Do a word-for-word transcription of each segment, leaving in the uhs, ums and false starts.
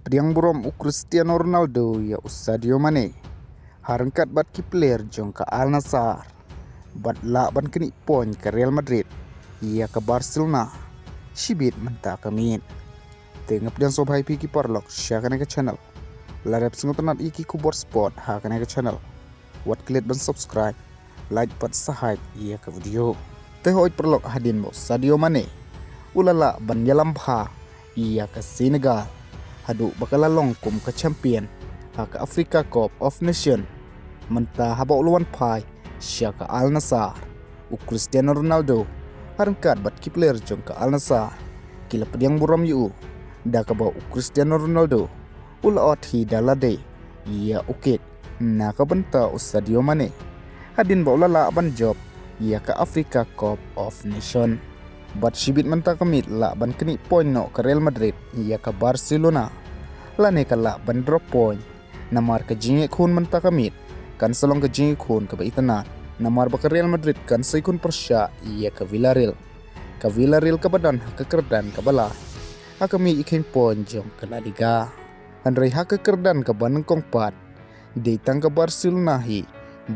Pdiang burom u Cristiano Ronaldo ïa u Sadio Mane ha ryngkat bad ki player jong ka Al Nassr, bad lah ban knieh point ka Real Madrid ïa ka Barcelona shibit mynta ka miet. Te nga pdiang sngewbha ïa phi ki paralok sha kane ka channel. Lada phi sngewtynnat ïa ki khubor sport ha kane ka channel, wat klet ban subscribe, like bad share ïa ka video. Te hooid paralok, hadien ba u Sadio Mane u la lah ban ïalam bha ïa ka Senegal haduh ba ka la long kum ka champion ha ka Africa Cup of Nation, mynta haba u la wan phai sha ka Al Nassr, u Cristiano Ronaldo ha ryngkat bad ki player jong ka Al Nassr ki la pdiang burom ïa u, da kaba u Cristiano Ronaldo u la ot hi da lade ïa u kick na ka bynta u Sadio Mane hadien ba u la lah ban jop ïa ka Africa Cup of Nation. Bad shibit mynta ka miet lah ban knieh point noh ka Real Madrid ïa ka Barcelona lane ka lah ban drop point. Namar ka jingïakhun mynta ka miet kan sa long ka jingïakhun kaba itynnad, namar ba ka Real Madrid kan sa ïakhun pyrshah ïa ka Villarreal. Ka Villarreal kaba don ha ka kyrdan kaba lai ha ka mih ïakhun point jong ka La Liga. Hynrei ha ka kyrdan kaba nyngkong pat, dei tang ka Barcelona hi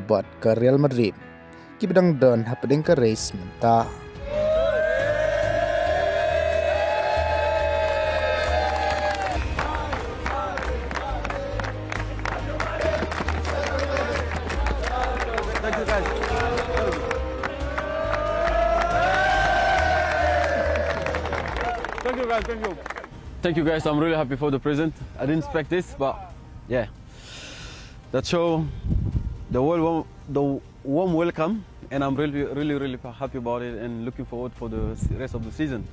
bad ka Real Madrid kiba dang don hapdeng ka race mynta. Thank you, guys. Thank you, guys. Thank you. Thank you, guys. I'm really happy for the present. I didn't expect this, but yeah. That show the world warm, the warm welcome, and I'm really, really, really happy about it and looking forward for the s-, rest of the season.